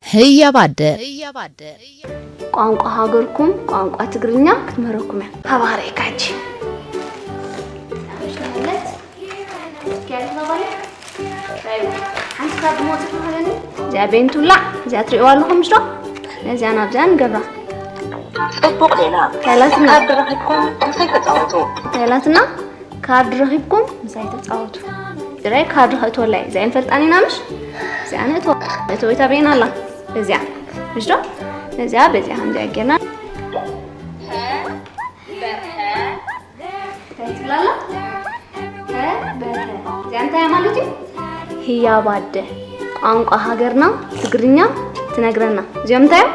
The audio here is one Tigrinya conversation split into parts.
ህያብ ኣደ። ቋንቋ ሃገርኩም ቋንቋ ትግርኛ ክትምህረኩም እያ። ሃባ ክርእየካ ሕጂ። ሓንቲ ካብ ድሞት ትኽእለኒ። እዚኣ ቤን ትውላዕ፣ እዚኣ ትርእይዋ ኣለኹም ምሽ ዶ? ነዚኣ ናብዚኣ ንገብራ። ጽቡቕ ሌላ። ካላትና። ካርድ ረኺብኩም ምሳይ ተጻወቱ። ካላትና። ካርድ ረኺብኩም ምሳይ ተጻወቱ። ጥራይ ካርድ ከእትወላ እየ። እዚኣ ንፈልጣን ኢና ምሽ? እዚኣ ነእትወ። ነእትወ ቤታ በይና ኣላ። በዚኣ። ምሽ ዶ? ነዚኣ በዚኣ ከምዚኣ ጌርና። እንታይ ትብላ ኣላ? ተ በተ። እዚኣ እንታይ ማለት እዩ? ህያብ ኣደ። ቋንቋ ሃገርና ትግርኛ ትነግረና። እዚኦም እንታይ እዮም?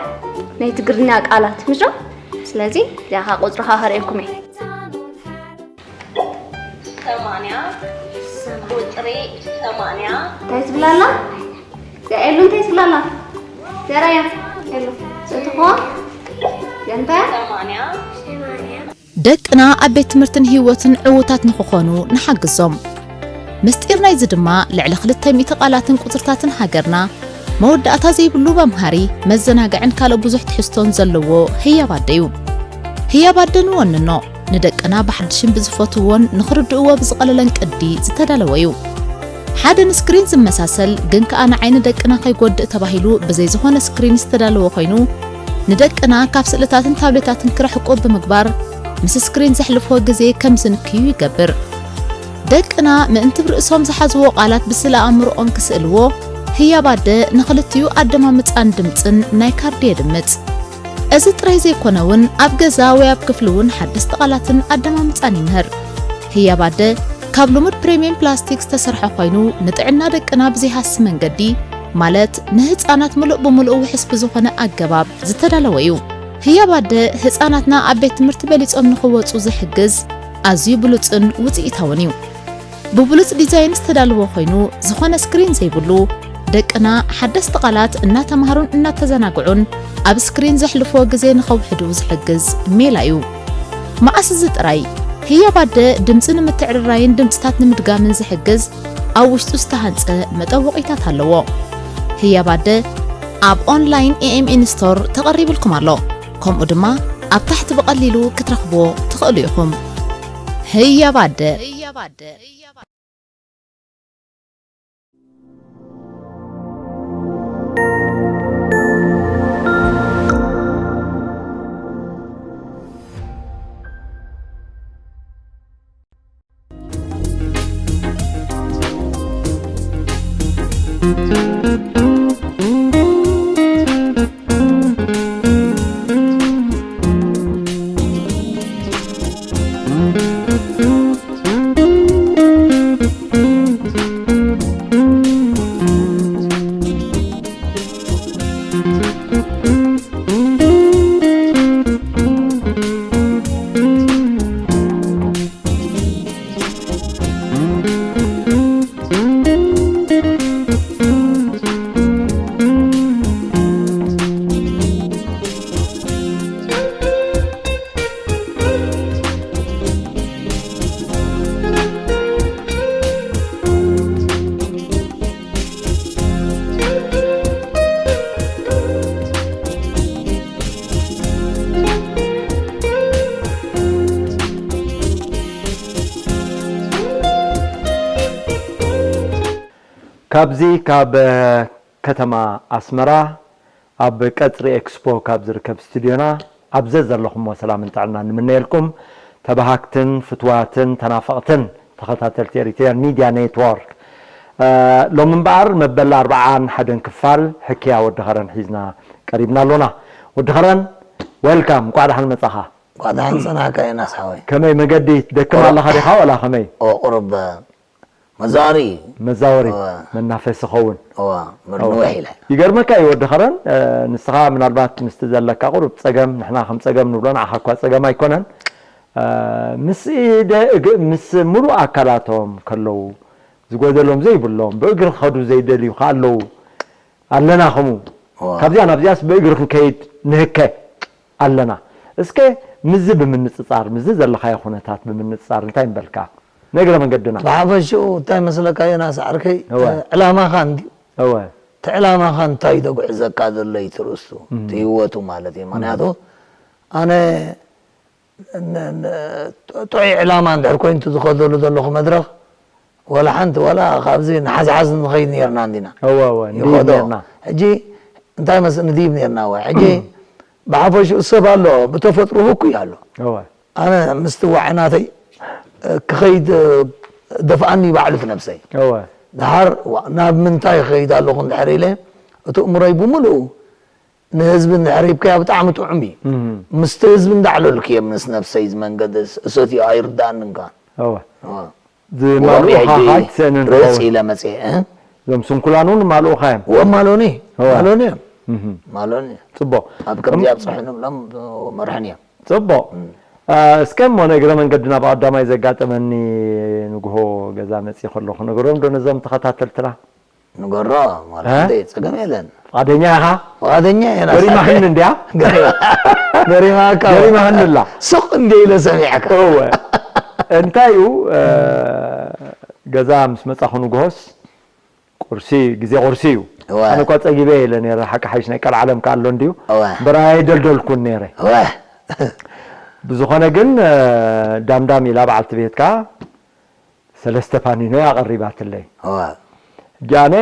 ናይ ትግርኛ ቃላት። ምሽ ዶ? ስለዚ እዚኣ ኸዓ ቁጽሪ ኸዓ ከርእየኩም እየ። ሰማንያ፣ ቁጽሪ ሰማንያ። እንታይ ትብላ ኣላ? እዚኣ ኤሉ እንታይ ትብላ ኣላ? ዘራያ ኤሉ። ሰትኹዋ? እንታይ? ሰማንያ። ደቅና ኣብ ቤት ትምህርትን ህይወትን ዕዉታት ንኽኾኑ ንሓግዞም። ምስጢር ናይዚ ድማ ልዕሊ ክልተ ሚእቲ ቃላትን ቁጽርታትን ሃገርና መወዳእታ ዘይብሉ መምሃሪ፣ መዘናግዕን ካልእ ብዙሕ ትሕዝቶን ዘለዎ ህያብ ኣደ እዩ። ህያብ ኣደ ንወንኖ፣ ንደቅና ብሓድሽን ብዝፈትውዎን ንኽርድእዎ ብዝቐለለን ቅዲ ዝተዳለወ እዩ። ሓደ ንስክሪን ዝመሳሰል ግን ከኣ ንዓይኒ ደቅና ከይጎድእ ተባሂሉ ብዘይ ዝኾነ ስክሪን ዝተዳለወ ኮይኑ፣ ንደቅና ካብ ስእልታትን ታብሌታትን ክርሕቁ ብምግባር፣ ምስ ስክሪን ዘሕልፍዎ ግዜ ከም ዝንክዩ ይገብር። ደቅና ምእንቲ ብርእሶም ዝሓዝዎ ቃላት ብስእለ ኣእምሮኦም ክስእልዎ፣ ህያብ ኣደ ንኽልቲኡ ኣደማምጻን ድምጽን ናይ ካርዲ የድምጽ። እዚ ጥራይ ዘይኮነ እውን ኣብ ገዛ ወይ ኣብ ክፍሊ እውን ሓደስቲ ቃላትን ኣደማምጻን ይምህር። ህያብ ኣደ ካብ ልሙድ ፕሪምየም ፕላስቲክ ዝተሰርሐ ኮይኑ ንጥዕና ደቅና ብዘይሃሲ መንገዲ ማለት ንህፃናት ምሉእ ብምሉእ ውሕስ ብዝኾነ ኣገባብ ዝተዳለወ እዩ። ህያብ ኣደ ህፃናትና ኣብ ቤት ትምህርቲ በሊፆም ንኽወፁ ዝሕግዝ ኣዝዩ ብሉፅን ውፅኢታውን እዩ። ብብሉጽ ዲዛይን ዝተዳለወ ኮይኑ፣ ዝኾነ ስክሪን ዘይብሉ፣ ደቅና ሓደስቲ ቃላት እናተማሃሩን እናተዘናግዑን ኣብ ስክሪን ዘሕልፍዎ ግዜ ንኸውሕዱ ዝሕግዝ ሜላ እዩ። መኣስ እዚ ጥራይ፣ ህያብ ኣደ ድምጺ ንምትዕርራይን ድምጽታት ንምድጋምን ዝሕግዝ ኣብ ውሽጡ ዝተሃንጸ መጠወቒታት ኣለዎ። ህያብ ኣደ ኣብ ኦንላይን ኤ ኤም ኤን ስቶር ተቐሪብልኩም ኣሎ። ከምኡ ድማ ኣብ ታሕቲ ብቐሊሉ ክትረኽብዎ ትኽእሉ ኢኹም። ህያብ ኣደ። ካብዚ ካብ ከተማ ኣስመራ ኣብ ቀጽሪ ኤክስፖ ካብ ዝርከብ ስቱድዮና ኣብ ዘዘለኹምዎ ሰላምን ጥዕናን ንምነየልኩም። ተባሃግትን ፍትዋትን ተናፈቕትን ተኸታተልቲ ኤሪትሪያን ሚድያ ኔትወርክ፣ እ፣ ሎሚ እምበኣር መበል ኣርብዓን ሓደን ክፋል ሕክያ ወዲ ኸረን ሒዝና ቀሪብና ኣሎና። ወዲ ኸረን፣ ዌልካም፣ እንቋዕ ደሓን መጻኻ። እንቋዕ ደሓን ጸናሕካ ዮናስ ሓወይ። ከመይ መገዲ፣ ትደክም ኣለኻ ዲኻ ዋላ ከመይ? ኦ፣ ቁሩብ መዛወሪ። መዛወሪ፣ እወ። መናፈሲ ኸውን። እወ፣ ምር እወ። ንውሕ ኢለ። ይገርመካ እዩ ወዲ ኸረን፣ እ፣ ንስኻ ምናልባት ምስቲ ዘለካ ቁሩብ ጸገም፣ ንሕና ከም ጸገም ንብሎ፣ ንዓኻ እኳ ጸገም ኣይኮነን። እ፣ ምስ ኢደ እግ-፣ ምስ ሙሉእ ኣካላቶም ከለዉ፣ ዝጎደሎም ዘይብሎም፣ ብእግሪ ክኸዱ ዘይደልዩ ከኣ ኣለዉ። ኣለና ከምኡ። እወ። ካብዚኣ ናብዚኣስ ብእግሪ ክንከይድ ንህከ ኣለና። እስከ ምስዚ ብምንጽጻር፣ ምስዚ ዘለኻዮ ኩነታት ብምንጽጻር እንታይ ምበልካ? ንእግረ መንገድና። ብሓፈሽኡ እንታይ መስለካ ዮናስ ዓርከይ፣ እወ። ዕላማኻ እንድዩ። እወ። ዕላማኻ እንታይ ተጉዕዘካ ዘሎ እዩ ትርእሱ፣ እቲ ህይወቱ ማለት እዩ። ምኽንያቱ ኣነ ን-፣ ን-፣ ጥዑይ ዕላማ እንድሕር ኮይኑ እቲ ዝኸደሉ ዘለኹ መድረኽ፣ ወላ ሓንቲ፣ ወላ ካብዚ ንሓዝሓዝ ንኸይድ ነርና እንዲና። እወ፣ እወ፣ ንድይብ ይኸዶ። ነርና። ሕጂ እንታይ መስ-፣ ንድይብ ነርና፣ እወ። ሕጂ ብሓፈሽኡ ሰብ ኣሎ፣ ብተፈጥሮ ህኩይ ኣሎ። እወ። ኣነ ምስቲ ዋዒ ናተይ፣ እ፣ ክኸይድ፣ እ፣ ደፍኣኒ ባዕሉ እቲ ነብሰይ። እወ። ድሓር፣ ዋ፣ ናብ ምንታይ ክኸይድ ኣለኹ እንድሕር ኢለ፣ እቲ እምሮይ ብምሉኡ ንህዝቢ እንድሕር ሂብካዮ ብጣዕሚ ጥዑም እዩ። እም። ምስቲ ህዝቢ እንዳዕለልኩ እየ ምስ ነብሰይ እዚ መንገዲ ስ-፣ እሰትዮ ኣይርድኣንን ከኣ። እወ። እወ። ዝማልኡኻ ወግዒ ሕጂ ኣይትስእንን ርዕጽ ትኸውን። ኢለ መጽየ፣ እ? እዞም ስንኩላን እውን ማልኡኻ እዮም። ወማሎኒ፣ እወ። ማሎኒ እዮም። እም። ማሎኒ እዮም። ጽቡቕ። ኣብ ከምዚ እም። ኣብጽሑ ንብሎም መርሕን እዮም። ጽቡቕ። እም። አ፣ እስከ እሞ ንእግረ መንገድና ብቐዳማይ ዘጋጠመኒ ንግሆ ገዛ መጽየ ከለኹ ነገሮም ዶ ነዞም ተኸታተልትና? ንገሮ፣ ማለት እ? እንደ ጸገም የለን። ፍቓደኛ ኢኻ? ፍቓደኛ እየ፣ ናሳ። ገሪማህኒ እንድያ? ገሪማ-፣ ገሪማካ። ገሪማህኒ ኣላ። ሱቕ እንደ ኢለ ሰሚዕካ። እወ። እንታይ እዩ፣ እ፣ ገዛ ምስ መጻኹ ንግሆስ ቁርሲ፣ ግዜ ቁርሲ እዩ። እወ። ኣነ እኳ ጸጊበ ኢለ ነይረ፣ ሓቂ ሓይሽ ናይ ቀልዓለም ከኣ ኣሎ እንድዩ። እወ። እምበር ኣይደልደልኩን ነይረ። እወ። ብዝኾነ ግን፣ እ፣ ዳምዳም ኢላ በዓልቲ ቤትካ ሰለስተ ፓኒኖ እያ ኣቐሪባትለይ። እወ። ሕጂ ኣነ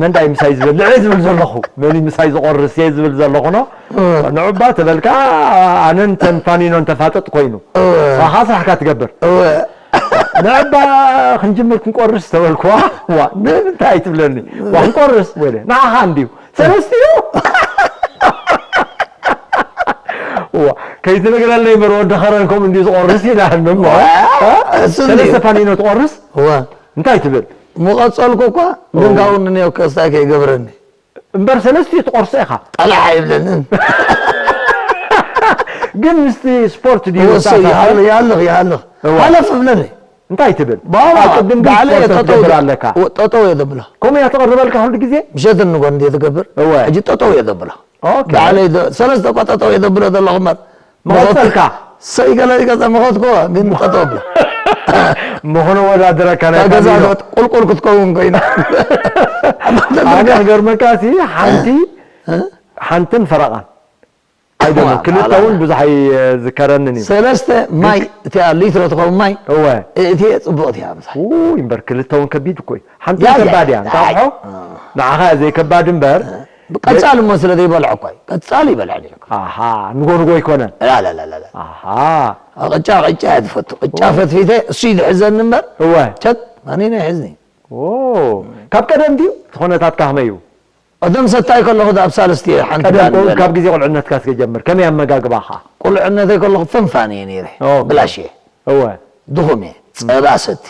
መን ዳይ ምሳይ ዝበልዕ እየ ዝብል ዘለኹ፣ መን እዩ ምሳይ ዝቆርስ እየ ዝብል ዘለኹ ኖ። እወ። ንዑባ ተበልካ ኣነ እንተን ፓኒኖ እንተፋጠጥ ኮይኑ። እወ። ንስኻ ስራሕካ ትገብር። እወ። ንዕባ ክንጅምር ክንቆርስ ተበልኩዋ። ዋ፣ ንምንታይ ትብለኒ? ዋ፣ ክንቆርስ ወለ ንዓኻ እንድዩ። ሰለስቲኡ። ዋ፣ ከይትነግረለይ እምበር ወዲ ኸረን ከምኡ እንድዩ ዝቆርስ ኢላኒ እሞ። ዋ፣ እ? እሱ እንድዩ። ሰለስተ ፓኒኖ ትቆርስ? ዋ። እንታይ ትብል? ምቐጸልኩ እኳ፣ ግን ኦ። ካብኡ ንኔው ከስታይ ከይገብረኒ። እምበር ሰለስቲኡ ትቆርሶ ኢኻ። ጠላሕ ኣይብለንን። ግን ምስቲ ስፖርት ድዩ እወ፣ እሱ ይተኣሳሰር? ይሃልኽ፣ ይሃልኽ፣ ይሃልኽ። እወ። ሃለፍ እብለኒ። እንታይ ትብል? ባባ፣ ኣብ ቅድም ግን ባዕለይ እየ ስፖርት ጠጠው ክትገብር ደ-፣ ኣለካ። ወ-፣ ጠጠው እየ ዘብሎ። ከምኡ እያ ትቐርበልካ ኩሉ ግዜ? ምሸት ንጎን እንድየ ትገብር። እወ። ሕጂ ጠጠው እየ ዘብሎ። ኦኬ። ባዕለይ ደ-፣ ሰለስተ እኳ ጠጠው እየ ዘብሎ ዘለኹ እምበር። መቐጸልካ? ሰይ ገለ ይገዛ መኸትኮ ግን ጠጠው ብላ። ምኾነ ወዳድረካ ናይ እታ ገዛ ፓኒኖ። ዶ ቁልቁል ክትከውን ኮይና። ኣነ ክገርመካ ሲ ሓንቲ፣ እ? ሓንትን ፈረቓን። ኣይደሎ፣ ዋ፣ ክልተ ባላ። እውን ብዙሕ ኣይዝከረንን እዩ። ሰለስተ ማይ፣ እቲኣ ሊትሮ ትኸውን ማይ፣ እወ። እ-፣ እቲ ጽቡቕ እቲኣ ምሳይ። ውይ፣ እምበር ክልተ እውን ከቢድ እኮ እዩ። ሓንቲ ያ፣ ያ፣ ከባድ እያ፣ ያ፣ እንታይ ያ። ንዓኻ እያ ዘይከባድ እምበር። ቀጻሊ እሞ ስለ ዘይበልዖ እኮ እዩ። ቀጻሊ ይበልዖ ነይሩ። ኣሃ፣ ንጎ ንጎ ኣይኮነን። ላ፣ ላ፣ ላ፣ ላ፣ ላ። ኣሃ። ቅጫ፣ ቅጫ እየ ዝፈቱ። ቅጫ ኦ። ፈትፊተ፣ እሱ እዩ ዝሕዘኒ እምበር። እወ። ቸት፣ ማን እዩ ይሕዝኒ? ኦ፣ ካብ ቀደም ድዩ? እቲ ኩነታትካ ከመይ እዩ? ቀደም ሰታይ ከለኹ፣ ዳ ኣብ ሳልስቲ እየ ሓንቲ ቀደም ዳን ቆ-፣ ዝበለ። ካብ ግዜ ቁልዕነትካ እስከ ጀምር። ከመይ ኣመጋግባኻ? ቁልዕነተይ ከለኹ ፈንፋን እየ ነይረ። ኦ። ብላሽ እየ። እወ። ድኹም እየ። ጸባ ሰቲ።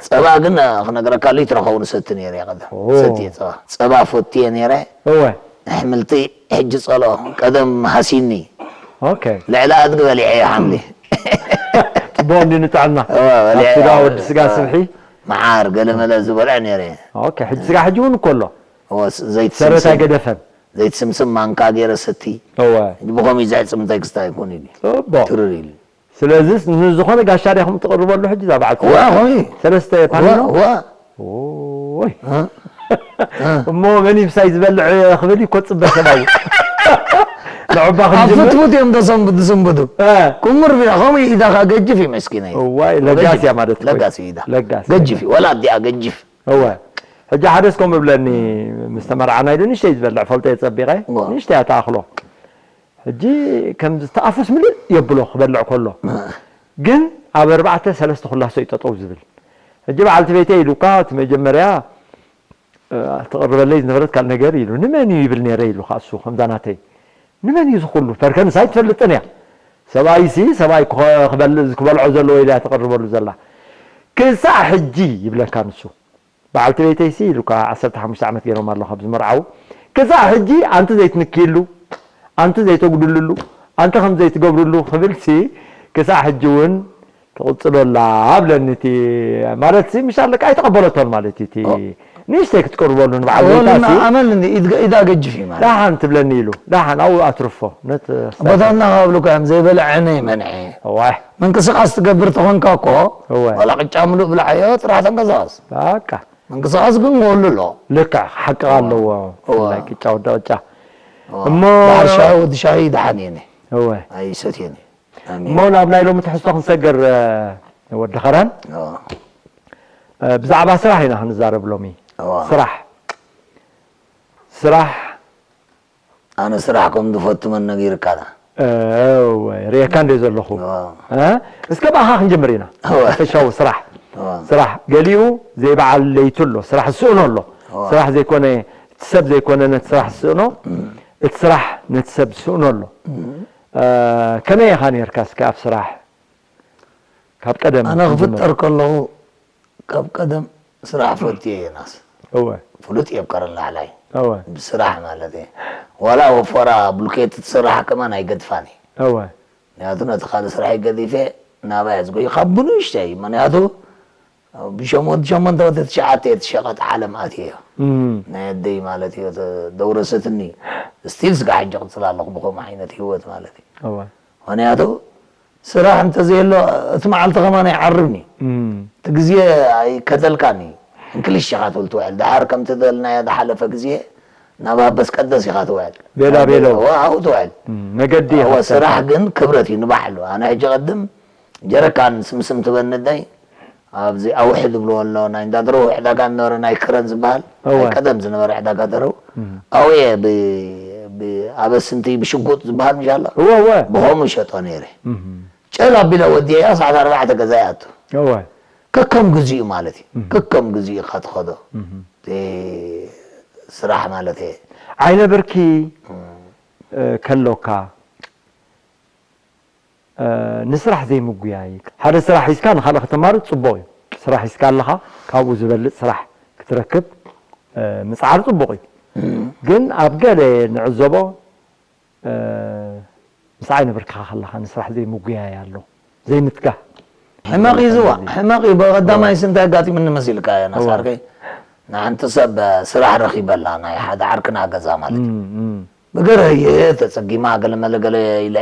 ጸባ ግን፣ እ፣ ክነግረካ ሊትሮ ኸውን ሰቲ ነይረ እየ ቀደም። ኦ። ሰቲ እየ ጸባ። ጸባ ፈቲ እየ ነይረ። እወ። ኣሕምልቲ ሕጂ ጸልኦ። ቀደም ሃሲኒ። ኦኬ። ልዕሊ ኣድጊ በሊዐ እየ ሓምሊ። ጽቡቕ እንዲ ንጥዕና። እወ፣ በሊዐ ኣብ ስጋ እየ። ወዲ ስጋ እወ። ስብሒ። መዓር ገለመለ ዝበልዐ ነይረ እየ። ኦኬ። ሕጂ ስጋ ሕጂ እውን እኮ ኣሎ። እወ፣ ስ-፣ ዘይት ሰረት ስምስም። ኣይገደፈን። ዘይት ስምስም ማንካ ገይረ ሰቲ። እወ። ሕጂ ብኸምኡ ዘሕጽምታይ ክስታይ ኣይኮን ኢሉ። ጽቡቕ። ትርር ኢሉ። ስለዚስ ንዝኾነ ጋሻ ዲኹም ትቕርበሉ ሕጂ እዛ በዓል እወ፣ ኾይ። ሰለስተ እወ፣ ፓኒኖ? እወ። ኦይ። እ? እ? እሞ መን ይብሳይ ዝበልዕ ክብል እኮ ጽበ ሰብኣዊ። ንዕባ ኣብ ክንጅምር? ፍትፉት እዮም ተሰንብዱ፣ ዝስንብዱ። እ። ኩምር ቢላ፣ ከምኡ ኢዳኻ ገጅፍ እዩ መስኪናይ። እዋይ፣ ለጋስ እያ ማለት እኮ እዩ። ለጋስ እዩ ኢዳ። ለጋስ። ገጅፍ እዩ፣ ወላ ኣዲኣ ገጅፍ። እወ። ሕጂ ሓደስ ከምኡ ብለኒ፣ ምስ ተመርዓና ኢሉ ንእሽተይ ዝበልዕ ፈልጦ እየ ጸቢቐ። እወ። ንእሽተይ እያ ትኣኽሎ። ሕጂ ከም ዝተኣፉስ ምልእ የብሎ ክበልዕ ከሎ። እ። ግን ኣብ ኣርባዕተ ሰለስተ ኩላሶ እዩ ጠጠው ዝብል። ሕጂ በዓልቲ ቤተይ ኢሉ እኳ እቲ መጀመርያ፣ እ፣ ትቕርበለይ ዝነበረት ካልእ ነገር ኢሉ። ንመን እዩ ይብል ነይረ ኢሉ ከኣ እሱ ከምዛ ናተይ። ንመን እዩ ዝኹሉ? ፐርከንስ ኣይትፈልጥን እያ። ሰብኣይሲ፣ ሰብኣይ ክኸ-፣ ክበል-፣ ክበልዖ ዘለዎ ኢላ እያ ትቕርበሉ ዘላ። ክሳዕ ሕጂ ይብለካ ንሱ። በዓልቲ ቤተይሲ ኢሉካ ዓሰርተ ሓሙሽተ ዓመት ገይሮም ኣሎ ካብ ዝመርዓዉ። ክሳዕ ሕጂ ኣንቲ ዘይትንክይሉ፣ ኣንቲ ዘይተጉድልሉ፣ ኣንቲ ከም ዘይትገብርሉ ክብልሲ ክሳዕ ሕጂ እውን ትቕጽሎ ኣላ ኣብለኒ። እቲ ማለትሲ ምሽ ኣለካ ኣይተቐበለቶን ማለት እዩ። እቲ ኦ። ንእሽተይ ክትቅርበሉ ንበዓል ኦ፣ ጎይታሲ። ንኣመል እንዲ ኢድ-፣ ኢዳ ገጅፍ እዩ ማለት። ደሓን ትብለኒ ኢሉ። ደሓን ኣብኡ ኣትርፎ። ነት ኣቦታትና ካብ ብሉካ እዮም ዘይበልዐ ነይ መንዐ። እዋይ። ምንቅስቃስ ትገብር ተኾንካ እኮ፣ እወ። ዋላ ቅጫ ምሉእ ብላዓዮ፣ ጥራሕ ተንቀሳቐስ። በቃ። ምንቅስቓስ ግን ክህሉ ኣሎ። ልክዕ ሓቂ ኣለዎ። እዋ። ብፍላይ ቅጫ ወዲ ቅጫ። እዋ። እሞ በዓል ሻሂ ወዲ ሻሂ ደሓን እየ እኔ። እወ። ኣይሰትየን እየ። ኣሜን። እሞ ናብ ናይ ሎሚ ትሕዝቶ ክንሰግር፣ እ፣ ወዲ ኸረን፣ እዋ። እ፣ ብዛዕባ ስራሕ ኢና ክንዛረብ ሎሚ። እዋ። ስራሕ። ስራሕ። ኣነ ስራሕ ከም ዝፈቱ መን ነጊርካ? እወ፣ ርእየካ እንደ ዘለኹ። እዋ። እ? እስከ ብኣኻ ክንጀምር ኢና። እዋ። ሓፈሻዊ ስራሕ። እዋ። ስራሕ። ገሊኡ ዘይበዓል ለይቱ ኣሎ። ስራሕ ዝስእኖ ኣሎ። እዋ። ስራሕ ዘይኮነ፣ እቲ ሰብ ዘይኮነ ነቲ ስራሕ ዝስእኖ፣ እቲ ስራሕ ነቲ ሰብ ዝስእኖ ኣሎ። እ፣ ከመይ ኢኻ ነርካ እስከ ኣብ ስራሕ? ካብ ቀደም ኣነ ክንጅምር። ክፍጠር ከለኹ ካብ ቀደም ስራሕ ፈትየ እየ ናስ። እወ። ፍሉጥ እየ ኣብ ከረን ላዕላይ። እወ። ብስራሕ ማለት እየ። ዋላ ወፈራ ብሉኬት ትስራሕ ከማን ኣይገድፋን እየ። እወ። ምክንያቱ ነቲ ካልእ ስራሕ ገዲፈ ናባይ ዝጎይ ካብ ብንእሽተይ። ምክንያቱ ብሸሞንተ፣ ሸሞንተ ወደ ትሽዓተ እየ ትሸቐጥ ዓለም ኣትየ እዮ። እም። ናይ ኣደይ ማለት እዮ ተ-፣ ደውረሰትኒ። ስቲል ስጋ ሕጂ ቅጽል ኣለኹ ብኸምኡ ዓይነት ህይወት ማለት እዩ። እወ። ምክንያቱ ስራሕ እንተዘየሎ እቲ መዓልቲ ከማን ኣይዓርብን እዩ። እም። እቲ ግዜ ኣይከተልካን እዩ። እንክሊሽ ኢኻ ትብል ትውዕል። ደሓር ከምቲ ደልናዮ ዝሓለፈ ግዜ ናብ ኣበስ ቀደስ ኢኻ ትውዕል። ቤላ ቤሎ። እዋ፣ ኣብኡ ትውዕል። እም፣ መገዲ እዋ፣ ይኸተል። ስራሕ ግን ክብረት እዩ ንባዕሉ። ኣነ ሕጂ ቀድም ጀረካን ስምስም ትበኒ ኣደይ ኣብዚ ኣውሒ ዝብልዎ ኣሎ ናይ እንዳድሮ ዕዳጋ ነበረ ናይ ክረን ዝበሃል እወ። ናይ ቀደም ዝነበረ ዕዳጋ ደረው እም። ኣውየ ብ-፣ ብ-፣ ኣበስንቲ ብሽጉጥ ዝበሃል ምሽ ኣሎ እወ፣ እወ። ብኸምኡ ይሸጦ ነይረ። እም። ጨል ኣቢለ ወዲያ ሰዓት ኣርባዕተ ገዛ ይኣቱ። እወ። ከከም ግዚኡ ማለት እዩ። እም። ከከም ግዚኡ ኢኻ ትኸዶ። እም። እቲ ስራሕ ማለት እየ። ዓይነ ብርኪ፣ እ፣ ከሎካ፣ እ፣ ንስራሕ ዘይምጉያይ። ሓደ ስራሕ ሒዝካ ንኻልእ ከተማርጽ ጽቡቕ እዩ። ስራሕ ሒዝካ ኣለኻ፣ ካብኡ ዝበልጽ ስራሕ ክትረክብ፣ እ፣ ምጽዓር ጽቡቕ እዩ። ግን ኣብ ገለ ንዕዘቦ፣ እ፣ ምስ ዓይነ ብርክኻ ከለኻ ንስራሕ ዘይምጉያይ ኣሎ፣ ዘይምትጋህ። ሕመቕ እዩ ዝዋ፣ ሕመቕ እዩ። ብቐዳማይ ስንታይ ኣጋጢሙኒ መሲልካ እየ፣ ናሳርከይ። ንሓንቲ ሰብ ስራሕ ረኺበላ፣ ናይ ሓደ ዓርክና ገዛ ማለት እዩ። እም፣ እም። ብገረ እየ ተጸጊማ፣ ገለ መለ ገለ ኢለ፣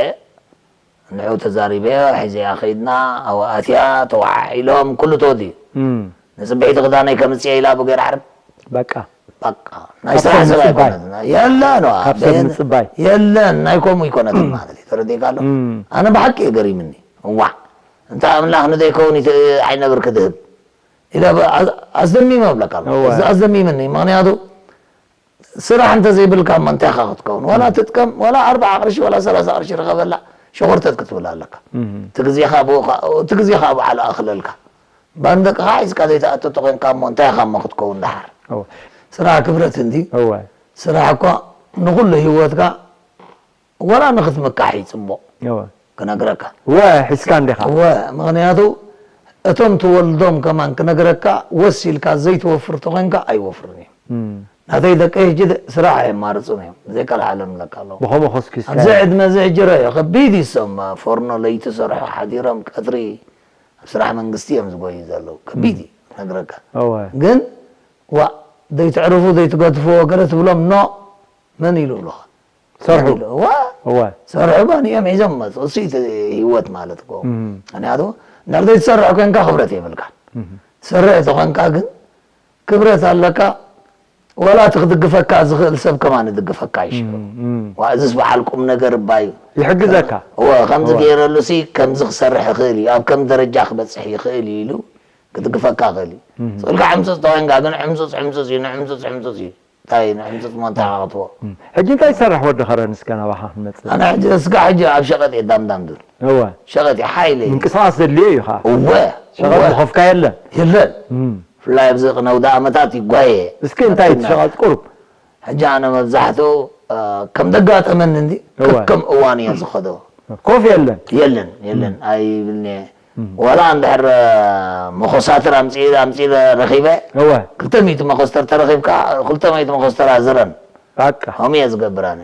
ንዑ ተዛሪበ፣ ሒዘያ ከይድና፣ ኣብኡ ኣትያ፣ ተወዓዒሎም፣ ኩሉ ተወዲኡ። እም። ንጽብሒቲ ክዳነይ ከምጽእ ኢላ ብገይር ዓርብ። በቃ። በቃ። ናይ ካብ ስራሕ ሰብ ሰብ ምጽባይ። ኣይኮነትን። የለን፣ ዋ፣ ካብ ሰብ በየን-፣ ምጽባይ። የለን፣ ኣይኮምኡ ኣይኮነትን ማለት እዩ። ተረዲእካ ኣሎ? እም። ኣነ ብሓቂ እዩ ገሪምኒ። እዋዕ፣ እንተ ኣምላኽ ንዘይከውን ይት-፣ ዓይነ ብርኪ ድህብ። ኢለ ብ-፣ ኣዝ-፣ ኣስደሚመ እብለካ ኣሎ። እወ። እዚ ኣስደሚምኒ። ምኽንያቱ፣ ስራሕ እንተዘይብልካ እሞ እንታይ ኢኻ ክትከውን? ዋላ ትጥቀም፣ ዋላ ኣርብዓ ቅርሺ፣ ዋላ ሰላሳ ቅርሺ ርኸበላ፣ ሸኾርተት ክትብል ኣለካ። እም። እቲ ግዜኻ ብኡ ኸ-፣ እቲ ግዜኻ ብዓል ኣኽለልካ። ባንደቅኻ ሒዝካ ዘይትኣቱ ተኾይንካ እሞ እንታይ ኢኻ እሞ ክትከውን ደሓር? እወ። ስራሕ ክብረት እንዲ። እወ። ስራሕ እኳ ንኹሉ ህይወትካ ዋላ ንኽትምካሕ እዩ ጽቡቕ። እወ። ክነግረካ። እወ፣ ሒዝካ እንዲኻ። እወ፣ ምኽንያቱ እቶም ትወልዶም ከማን ክነግረካ ወሲልካ ዘይትወፍር ተኾይንካ ኣይወፍርን እዮም። እም። ናተይ ደቀይ ሕጂ ደ-፣ ስራሕ ኣየማርጹን እዮም። ብዘይ ካልሓሎም እብለካ ኣለኹ። ብኸምኡ ኸስኪስካ ኣብዚ እያ። ዕድመ እዚ ሕጂ ረዮ፣ ከቢድ እዩ። እሶም ፎርኖ ለይቲ ሰርሑ ሓዲሮም ቀትሪ ኣብ ስራሕ መንግስቲ እዮም ዝጎዩ ዘለዉ። ከቢድ እዩ፣ ነግረካ። እወ። ግን፣ ዋእ፣ ዘይትዕርፉ፣ ዘይትገድፍዎ፣ ገለ ትብሎም፣ ኖ፣ መን ኢሉ ብሉኻ? ሰርሑ። መን ኢሉ? እዋ፣ እወ። ሰርሑ፣ ባንኦም ሒዞም መጹ። እሱ እዩ እቲ ህይወት ማለት እኮ። እም። ምኽንያቱ፣ እንድሕር ዘይትሰርሕ ኮንካ ክብረት የብልካን። እም። ትሰርሕ ተኾንካ ግን፣ ክብረት ኣለካ፣ ዋላ እቲ ክድግፈካ ዝኽእል ሰብ ከማን ይድግፈካ ይሽሩ። እም፣ እም። ዋ፣ እዝስ በዓል ቁም ነገር እባ እዩ። ይሕግዘካ። እወ፣ ከምዚ እወ። ገይረሉሲ ከምዚ ክሰርሕ ይኽእል እዩ፣ ኣብ ከም ደረጃ ክበጽሕ ይኽእል እዩ ኢሉ ክድግፈካ ይኽእል እዩ። እም። ስእልካ ዕምጽጽ ተኾይንካ ግን ዕምጽጽ ዕምጽጽ እዩ፣ ንዕምጽጽ ዕምጽጽ እዩ። እንታይ ንዕምጽጽ እሞ እንታይ ክትዎ? እም። ሕጂ እንታይ ትሰርሕ ወዲ ኸረን እስከ ናባኻ ክንመጽእ? ኣነ ሕጂ እስካ ሕጂ ኣብ ሸቐጥ እየ ዳምዳም ዝብል። እወ። ሸቐጥ እየ፣ ሓይለ እየ። ምንቅስቓስ ዘድልዮ እዩ ኸዓ። እወ፣ ሸቐጥ እወ። ብኸፍካ የለን። የለን። እም። ብፍላይ ኣብዚ ቅነውዳ ዓመታት ይጓየ። እስኪ እንታይ ኣብቲ ትሸቐጥ ቁሩብ? ሕጂ ኣነ መብዛሕትኡ፣ እ፣ ከም ደጋጠመኒ እንዲ፣ እወ። ከከም እዋን እየ ዝኸዶ። ኮፍ የለን። የለን፣ የለን፣ ኣይብልኒ እየ። ዋላ እንድሕር፣ እ፣ መኾሳትር ኣምጺ-፣ ኣምጺ ረኺበ፣ እወ። ክልተ ሚእቲ መኾስተር ተረኺብካ፣ ክልተ ሚእቲ መኾስተር ኣዝረን። በቃ። ከምኡ እየ ዝገብር ኣነ።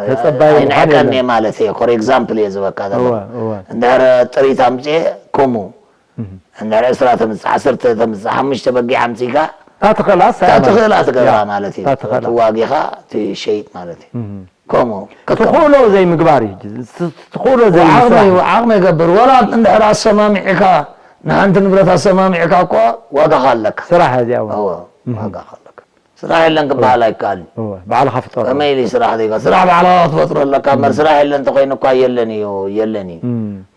ተጸባይ ምዃን ኣይንዕቀን የለን። እየ ማለት እየ፣ ኮር ኤግዛምፕል እየ ዝበካ ዘለኹ። እወ፣ እወ። እንድሕር ጥሪት ኣምጺኤ፣ ከምኡ። እንድሕር ዕስራ ተምጽእ፣ ዓሰርተ ተምጽእ፣ ሓሙሽተ በጊዕ ኣምጺእካ፣ እታ ትኽእላ እሳ እያ እታ ትኽእላ ማለት እዩ። ትገብራ ያ፣ ማለት እዩ። እታ ትኽእላ። ተዋጊኻ ትሸይጥ ማለት እዩ። እም። ከምኡ። ትኽእሎ ዘይምግባር እዩ። ትኽእሎ ዓቕሚ ዘይምስራሕ። እዩ፣ ዓቕሚ ይገብር። ወላ እንድሕር ኣሰማሚዕካ፣ ንሓንቲ ንብረት ኣሰማሚዕካ እኮ ዋጋኻ ኣለካ። ስራሕ እዚኣ እውን። እወ። ዋጋ ኣለካ። ስራሕ የለን ክበሃል ኣይከኣልን። እወ፣ ባዕልኻ ፍጠሮ። ከመይ ኢሉ ስራሕ ዘይካ? ስራሕ ባዕልኻ ክትፈጥሮ ኣለካ እምበር ስራሕ የለን እንተኮይኑ እኳ የለን እዩ፣ የለን እዩ።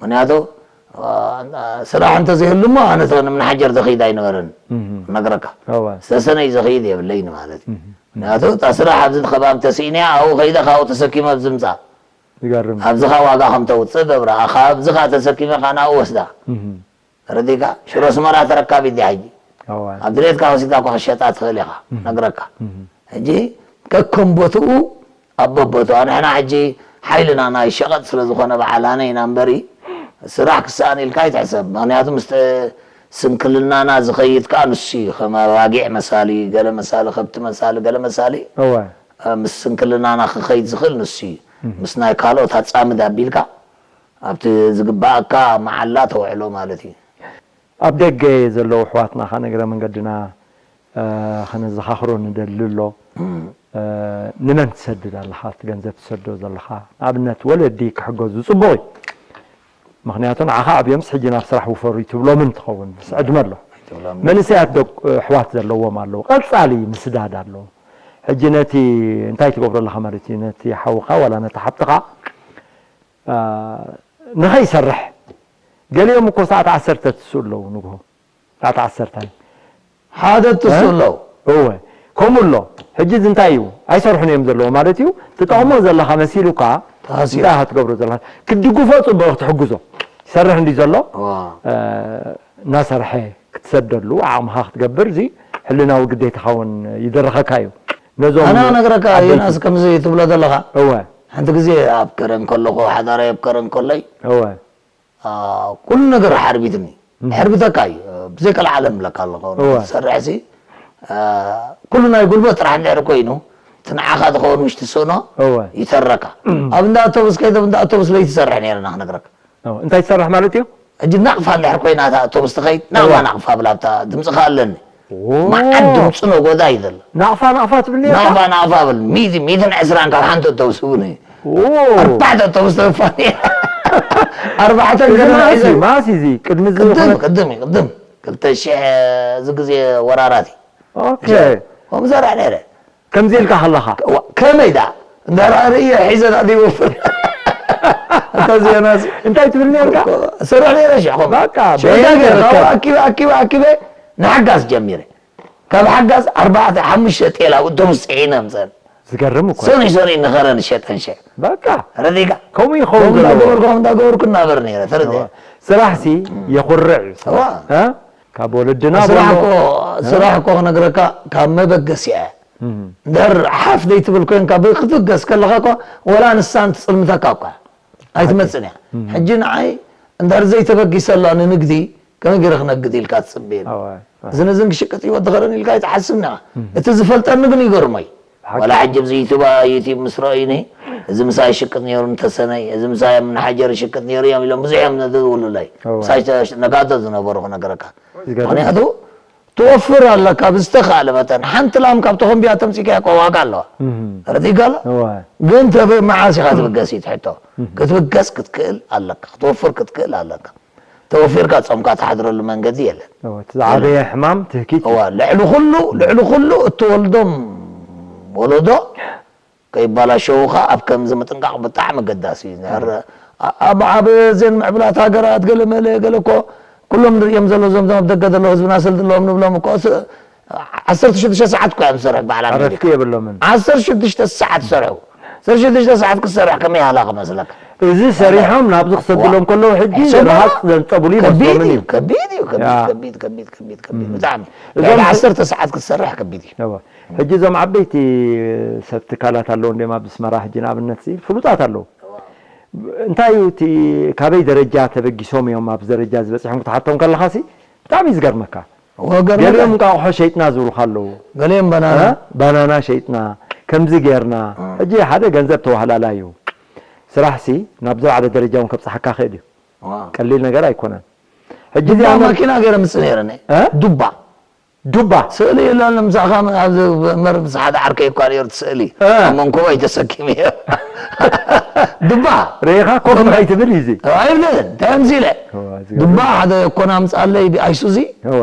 ምክንያቱ ስራሕ እንተዘይህሉ እሞ ኣነ ተ- ንምንሓጀር ዘኽይድ ኣይነበረን። ነግረካ እወ። ዝተሰነይ ዘኽይድ የብለይን ማለት እዩ። ምክንያቱ እታ ስራሕ ኣብዚ ከባቢ ተስኢንያ ኣብኡ ከይደ ካብኡ ተሰኪመ ኣብዚ ምፃእ ይገርም። ኣብዚኻ ዋጋ ከም ተውፅእ ገብራ ካብዚኻ ተሰኪመ ካ ናብኡ ወስዳ ረዲካ ሽሮ ኣስመራ ተረካቢት ድያ ሕጂ እወ። ኣብ ድሌትካ ወሲድካ እኳ ክሸጣ ትኽእል ኢኻ ነግረካ ሕጂ ከከም ቦትኡ ኣብ በቦትኡ ንሕና ሕጂ ሓይልና ናይ ሸቐጥ ስለ ዝኾነ በዓል ኣነ ኢና እምበሪ ስራሕ ክሰኣን ኢልካ ኣይትሕሰብ ምክንያቱ ምስ ስንክልናና ዝኸይድ ከዓ ንሱ እዩ ከም ኣባጊዕ መሳሊ ገለ መሳሊ ከብቲ መሳሊ ገለ መሳሊ እወ ምስ ስንክልናና ክኸይድ ዝኽእል ንሱ እዩ ምስ ናይ ካልኦት ኣፃምድ ኣቢልካ ኣብቲ ዝግባኣካ መዓላ ተውዕሎ ማለት እዩ ኣብ ደገ ዘለዉ ኣሕዋትና ከኣ ንእግረ መንገድና ከነዘኻኽሮ ንደሊ ኣሎ። ንመን ትሰድድ ኣለኻ? እቲ ገንዘብ ትሰዶ ዘለኻ ንኣብነት ወለዲ ክሕገዙ ጽቡቕ እዩ። ምኽንያቱ ንዓኻ ኣብዮምስ ሕጂ ናብ ስራሕ ውፈሩ ትብሎምን ትኸውን። ምስ ዕድመ ኣሎ። መንእሰያት ደቅ ኣሕዋት ዘለዎም ኣለዉ። ቀጻሊ ምስዳድ ኣሎ። ሕጂ ነቲ እንታይ ትገብሮ ኣለኻ ማለት እዩ? ነቲ ሓውኻ ዋላ ነቲ ሓብትኻ ንኸይሰርሕ ገሊኦም እኮ ሰዓት ዓሰርተ ትስኡ ኣለዉ ንግሆ ሰዓት ዓሰርተ ሓደ ትሱ ኣለዉ እወ ከምኡ ኣሎ ሕጂ እዚ እንታይ እዩ ኣይሰርሑን እዮም ዘለዉ ማለት እዩ ትጠቕሞ ዘለኻ መሲሉካ እንታይ ኢኻ ትገብሮ ዘለኻ ክትድግፎ ፅቡቕ ክትሕግዞ ይሰርሕ እንዲ ዘሎ እናሰርሐ ክትሰደሉ ዓቕምኻ ክትገብር እዚ ሕልናዊ ግዴታኻ እውን ይደረኸካ እዩ ነዞም ኣነ ነግረካ ዮናስ ከምዚ ትብሎ ዘለኻ እወ ሓንቲ ግዜ ኣብ ከረን ከለኹ ሓዳራይ ኣብ ከረን ከለይ እወ ኩሉ ነገር ሓርቢትኒ ሕርብተካ እዩ ብዘይ ቀልዓለም ብለካ ኣለኹ ትሰርሕ ሲ ኩሉ ናይ ጉልበት ጥራሕ እንድሕር ኮይኑ እቲ ንዓኻ ዝኸውን ውሽጢ ስእኖ ይተረካ ኣብ እንዳ ኣውቶቡስ ከይደ እንዳ ኣውቶቡስ ለይቲ ይሰርሕ ነይረ እና ክነግረካ እንታይ ትሰርሕ ማለት እዩ ሕጂ ናቕፋ እንድሕር ኮይና እታ ኣውቶቡስ ትኸይድ ናቕፋ ናቕፋ ብላ ኣብታ ድምፅኻ ኣለኒ መዓት ድምፂ ነጎዳ እዩ ዘሎ ናቕፋ ናቕፋ ትብል ነርካ ናቕፋ ናቕፋ ብል ሚእቲ ሚእትን ዕስራን ካብ ሓንቲ ኣውቶቡስ እውን እዩ ኣርባዕተ ኣውቶቡስ ተፋኒ ኣርባዕተ ገና ሒዘ ማሲ እዚ ቅድሚ እዚ ቅድም ቅድም እዩ ቅድም ክልተ ሽሕ እዚ ግዜ ወራራት እዩ ኦኬ ከምኡ ዘርሕ ነይረ ከምዚ ኢልካ ከለኻ ከመይ ዳ እንዳርኣ ርእየ ሒዘ ዳ ይወፍር እንተ ዜናስ እንታይ ትብል ነርካ ሰርሕ ነይረ ሽዕኹም በቃ ኣኪበ ኣኪበ ኣኪበ ንሓጋዝ ጀሚረ ካብ ሓጋዝ ኣርባዕተ ሓሙሽተ ጤላ ውድም ስዒነ ምፀን ዝገርም እኮ ሰኑይ ሰኑይ ንኸረን ሸጠን ሸ በቃ ረዲጋ ከምኡ ይኸውን ዘለዎ እንዳገበርኩ ከምኡ እንዳገበርኩ እናበር ነይረ ተረዲያ ስራሕሲ የኹርዕ እዩ እዋ እ? ካብ ወለድና ስራሕ በሎ እኮ ስራሕ እኮ ክነግረካ ካብ መበገሲ እያ እንድሕር ሓፍ ዘይትብል ኮይንካ ክትብገስ ከለኻ እኮ ወላ ንሳ እንትፅልምተካ እኳ ኣይትመፅን እያ ሕጂ ንዓይ እንድሕር ዘይተበጊሰ ኣሎ ንንግዲ ከመይ ገይረ ክነግድ ኢልካ ትፅበየኒ እዝን እዝን ክሽቅጥ እዩ ወዲ ኸረን ኢልካ ኣይትሓስብን ኢኻ እቲ ዝፈልጠኒ ግን ይገርሞ እዩ ወላ ሕጂ ብዚ ዩቱብ ዩቱብ ምስ ረእዩኒ እዚ ምሳይ ይሽቅጥ ነይሩ እንተሰነይ እዚ ምሳይ ምናሓጀር ይሽቅጥ ነይሩ እዮም ኢሎም ብዙሕ እዮም ዝድውሉለይ ምሳይ ነጋዶ ዝነበሩ ክነግረካ ምክንያቱ ትወፍር ኣለካ ብዝተኻእለ መጠን ሓንቲ ላም ካብ ተኾምቢያ ተምፂካ እኮ ዋጋ ኣለዋ ረዲጋሎ ግን ተብ መዓስ ኢኻ ትብገስ እዩ ትሕቶ ክትብገስ ክትክእል ኣለካ ክትወፍር ክትክእል ኣለካ ተወፊርካ ጾምካ ትሓድረሉ መንገዲ የለን። እቲ ዝዓበየ ሕማም ትህኪት እዩ። ልዕሊ ኩሉ ልዕሊ ኩሉ እትወልዶም ወለዶ ከይባላሸዉኻ ኣብ ከምዚ ምጥንቃቕ ብጣዕሚ ኣገዳሲ እዩ። ኣብ ኣብ እዘን ምዕቡላት ሃገራት ገለ መለ ገለ እኮ ኩሎም ንርእዮም ዘሎ እዞም ኣብ ደገ ዘለዉ ህዝብና ስል ዘለዎም ንብሎም እኮ ዓሰርተ ሽዱሽተ ሰዓት እኮ እዮም ዝሰርሑ በዓል ኣሜሪካ። ዕረፍቲ የብሎምን። ዓሰርተ ሽዱሽተ ሰዓት ዝሰርሑ። ዓሰርተ ሽዱሽተ ሰዓት ክትሰርሕ ከመይ ሃላ ክመስለካ? እዚ ሰሪሖም ናብዚ ክሰድሎም ከለዉ ሕጂ ርሃፅ ዘንፀብሉ ይመስሎምን እዩ። ከቢድ እዩ፣ ከቢድ፣ ከቢድ፣ ከቢድ፣ ከቢድ፣ ከቢድ፣ ብጣዕሚ። ልዕሊ ዓሰርተ ሰዓት ክትሰርሕ ከቢድ እዩ። ሕጂ እዞም ዓበይቲ ሰብ ትካላት ኣለዉ እንዲዮም ኣብ ኣስመራ ሕጂ ንኣብነት ፍሉጣት ኣለዉ። እንታይ እዩ እቲ ካበይ ደረጃ ተበጊሶም እዮም ኣብዚ ደረጃ እዚ በፂሖም ክትሓቶም ከለኻሲ ብጣዕሚ እዩ ዝገርመካ። ገሊኦም እንቃቑሖ ሸይጥና ዝብሉኻ ኣለዉ። ገሊኦም ባናና። ባናና ሸይጥና ከምዚ ጌርና። ሕጂ ሓደ ገንዘብ ተዋህላላ እዩ። ስራሕሲ ናብ ዝለዓለ ደረጃ እውን ከብፅሓካ ክእል እዩ። ቀሊል ነገር ኣይኮነን። ሕጂ እዚኣ ማኪና ገይረ ምፅእ ነይረ። ዱባ ዱባ። ስእሊ የለን ምሳኻ ኣብዚ መር ምስ ሓደ ዓርከይ እኳ ነይሩ እቲ ስእሊ እ። ኣብ መንኮቦይ ተሰኪመዮ ዱባ ርኢኻ ኮፍ ከይትብል እዩ እዚ። ኣይብልን እንታይ ኣምሲለ እዋ፣ እዚ ዱባ ሓደ ኮና ኣምፅኣለይ ብኣይሱዚ እወ።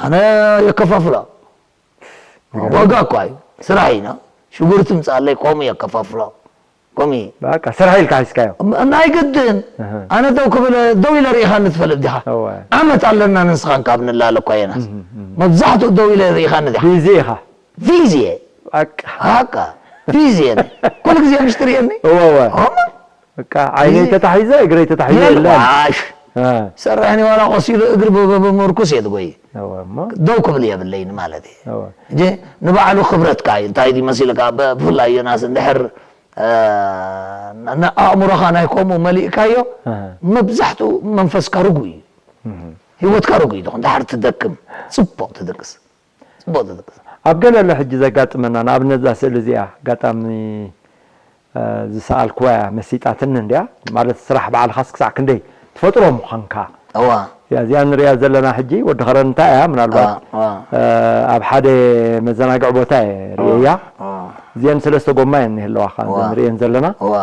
ኣነ የከፋፍሎ ዋጋ እኳ እዩ። ስራሕ ኢና ሽጉርቲ ምጻለይ ከምኡ የከፋፍሎ። ከምኡ እዩ። በቃ ስራሕ ኢልካ ሒዝካዮ። ናይ ግድን ኣነ ደው ክብል ደው ኢለ ርኢኻኒ ትፈልጥ ዲኻ? ዓመት ኣለና ንስኻን ካብ ንላለ እኳ የናስ መብዛሕትኡ ደው ኢለ ርኢኻኒ ዲኻ? ቢዚ ኢኻ። ቢዚ እየ። በቃ በቃ ቢዚ እየ። ኩሉ ግዜ ምሽ ትርእየኒ። እወ እወ። በቃ ዓይነይ ተታሒዘ እግረይ ተታሒዘ የለን። ዋሽ ሰርሕኒ ዋላ ቆሲሉ እግሪ ብምርኩስ እየ ትጎይ። እወ እሞ። ደው ክብል የብለይን ማለት እዩ። እወ። እንጂ ንባዕሉ ክብረትካ እዩ። እንታይ ድዩ መሲልካ? ብ- ብፍላይ ዮናስ እንድሕር እ፣ ን- ኣእምሮኻ ናይ ከምኡ መሊእካዮ መብዛሕትኡ መንፈስካ ርጉእ እዩ። ህይወትካ ርጉእ እዩ። እንድሕር ትደክም ጽቡቕ ትድቅስ። ጽቡቕ ትድቅስ። ኣብ ገለ ኣሎ ሕጂ ዘጋጥመና ንኣብነት እዛ ስእሊ እዚኣ ኣጋጣሚ እ፣ ዝሰኣልክዋ እያ መሲጣትኒ እንድያ ማለት ስራሕ ባዕልኻስ ክሳዕ ክንደይ ትፈጥሮ ምዃንካ እዋ እያ እዚኣ ንሪኣ ዘለና ሕጂ ወዲ ኸረን እንታይ እያ ምናልባት እዋ እ፣ ኣብ ሓደ መዘናግዒ ቦታ እየ ርእየያ እዋ እዚአን ሰለስተ ጎማ እየን ንህለዋ እዋ ንሪእየን ዘለና እዋ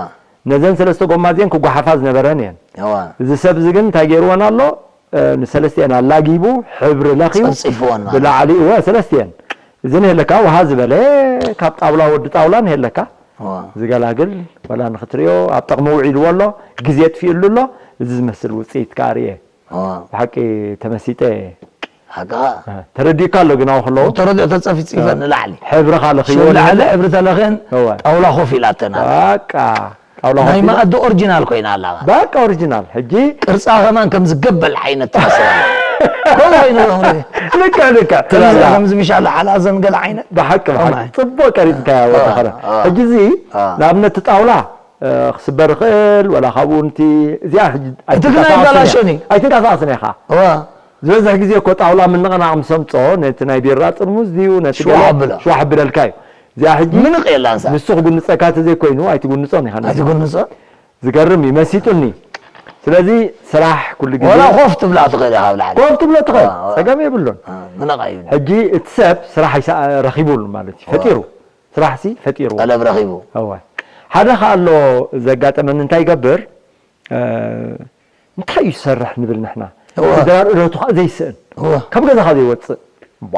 ነዘን ሰለስተ ጎማ እዚአን ክጓሓፋ ዝነበረን እየን እዋ እዚ ሰብ እዚ ግን እንታይ ገይርወን ኣሎ እ፣ ንሰለስቲአን ኣላጊቡ ሕብሪ ለኺቡ ጸፍጺፍወን ማለት ብላዕሊ እወ ሰለስቲአን እዚ ንህለካ ውሃ ዝበለ ካብ ጣውላ ወዲ ጣውላ ንህለካ እዋ ዝገላግል ወላ ንክትሪኦ ኣብ ጠቕሚ ውዒልዎ ኣሎ ግዜ ጥፊእሉ ኣሎ እዚ ዝመስል ውፅኢት ከዓ ርየ እዋ ብሓቂ ተመሲጠ ሓቅኻ ተረዲእካ ኣሎ ግን ኣብኡ ከለዉ ተረድኦ ተጸፊጺፈ ንላዕሊ ሕብርኻ ለኽይዎ ላዕሊ ሕብሪ ተለኽን እወ ጣውላ ኮፍ ኢላተና በቃ ጣውላ ናይ ኮፍ ኢላ- መኣዲ ኦሪጂናል ኮይና ኣላ በቃ ኦሪጂናል ሕጂ ቅርጻ ከማን ከም ዝገበል ዓይነት ትመስል ኣላ ከምኡ ኮይኑ ልክዕ ልክዕ ቅርጻ ትላላ ከምዚ ምሻ ኣላ ሓላዘን ገለ ዓይነት ብሓቂ ብሓቂ ከማይ። ጽቡቅ ቀሪጽካያ ወተኸረ አ። ሕጂ እዚ አ። ንኣብነት እቲ ጣውላ እ፣ ክስበር ይኽእል ወላ ካብኡ ንቲ እዚኣ ሕጂ እቲ ግን ኣይበላሾን እዩ። ኣይትንቀሳቐስን ኢኻ እዋ ዝበዝሕ ግዜ እኮ ጣውላ ምንቕናቕ ምስ ኣምፅኦ ነቲ ናይ ቢራ ጥርሙዝ ድዩ ነቲ ሽዋ ገለ ኣብሎ። ሽዋ ኣቢለልካ እዩ እዚኣ ሕጂ ምንቕ የላን ሳ ንሱ ክጉንፀካ ተዘይኮይኑ ኣይትጉንፆን ኢኻ ነቲ ኣይትጉንጾ ዝገርም እዩ መሲጡኒ ስለዚ ስራሕ ኩሉ ግዜ ወላ ኮፍ ትብላ ትኽእል ኢኻ ኣብ ላዕሊ ኮፍ ትብሎ ትኽእል ዋ፣ ዋ። ፀገም የብሉን አ፣ ምንቕ እዩ ሕጂ እቲ ሰብ ስራሕ ይሳ- ረኺቡ ኣሎ ማለት እዩ ፈጢሩ ስራሕ ሲ ፈጢሩ ጠለብ ረኺቡ እወ ሓደ ከኣ ኣሎ ዘጋጠመኒ እንታይ ይገብር እ፣ እንታይ እዩ ዝሰርሕ ንብል ንሕና እወ። ድራር እለቱ ከዓ ዘይስእን እወ። ካብ ገዛኻ ዘይወፅእ ቧ